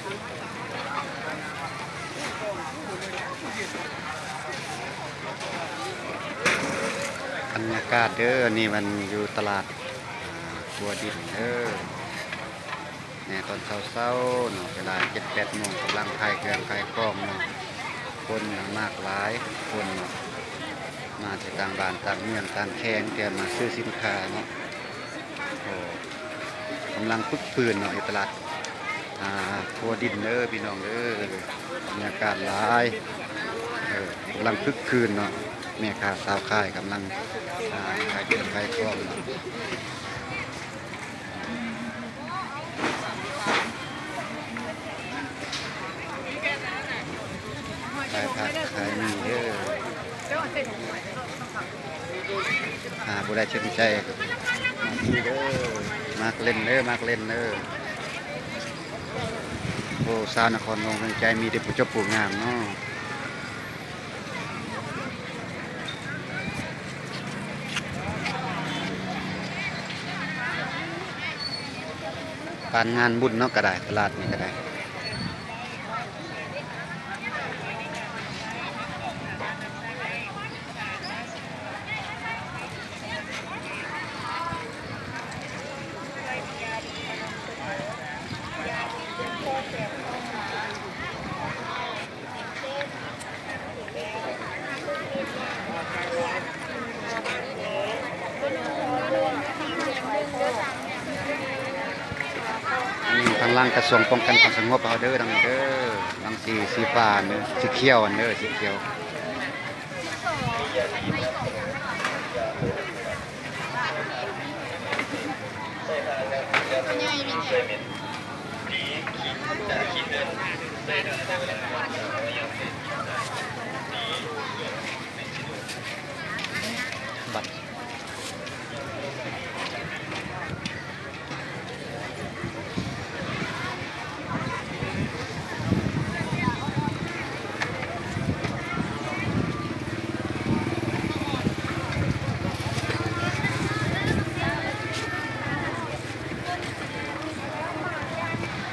ບັນຍາກາດເດີ ອັນນີ້ມັນຢູ່ຕະຫຼາດ ອ່າ ຄົວດິນເດີ ແນ່ ຕອນເຊົ້າໆເນາະ ເວລາເຈັດແປດໂມງ ກຳລັງຂາຍເຄື່ອງຂາຍຂອງເນາະ ຄົນມາກຫຼາຍ ຄົນມາແຕ່ຕ່າງບ້ານຕ່າງເມືອງຕ່າງແຂວງ ແຕ່ມາຊື້ສິນຄ້າເນາະ. ໂອ້ ກຳລັງຄຶກຄື້ນເນາະ ຢູ່ຕະຫຼາດ ອ່າ ຄົວດິນເດີພີ່ນ້ອງເດີ ບັນຍາກາດຫຼາຍ ເອີ ກຳລັງຄຶກຄື້ນເນາະ ແມ່ຄ້າຊາວຂາຍກຳລັງ ອ່າ ຂາຍເຄື່ອງຂາຍຂອງເນາະ ຂາຍຜັກຂາຍໝີ່ເດີ. ອ່າ ຜູ້ໃດສົນໃຈກໍມາຊື້ເດີ ມາເຫຼັ້ນເດີ ມາເຫຼັ້ນເດີ. ໂອ້ ຊາວນະຄອນຫຼວງວຽງຈັນມີແຕ່ຜູ້ຈົບຜູ້ງາມເນາະ ປານງານບຸນເນາະ ກະໄດ້ ຕະຫຼາດນີ້ກະໄດ້. ອັນນີ້ທາງຫຼັງກະຊວງປ້ອງກັນຄວາມສະຫງົບເຮົາເດີ ທາງນີ້ເດີ ຫຼັງສີ ສີຟ້າເດີ ສີຂຽວຫັ້ນເດີ ສີຂຽວ. ບັດ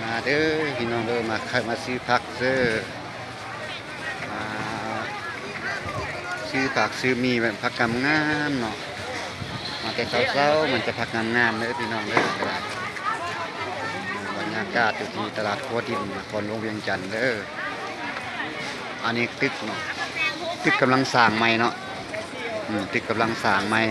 ມາເດີພີ່ນ້ອງເດີ ມາ ມາຊື້ຜັກເດີ. ອ່າ ຊື້ຜັກຊື້ໝີ່ ແມ່ນຜັກງາມໆເນາະ ມາແຕ່ເຊົ້າໆ ມັນຈະຜັກງາມໆເດີພີ່ນ້ອງເດີ. ບັນຍາກາດຢູ່ທີ່ຕະຫຼາດຄົວດິນ ນະຄອນຫຼວງວຽງຈັນເດີ. ອັນນີ້ຕຶກເນາະ ຕຶກກຳລັງສ້າງໃໝ່ເນາະ ອືມ ຕຶກກຳລັງສ້າງໃໝ່.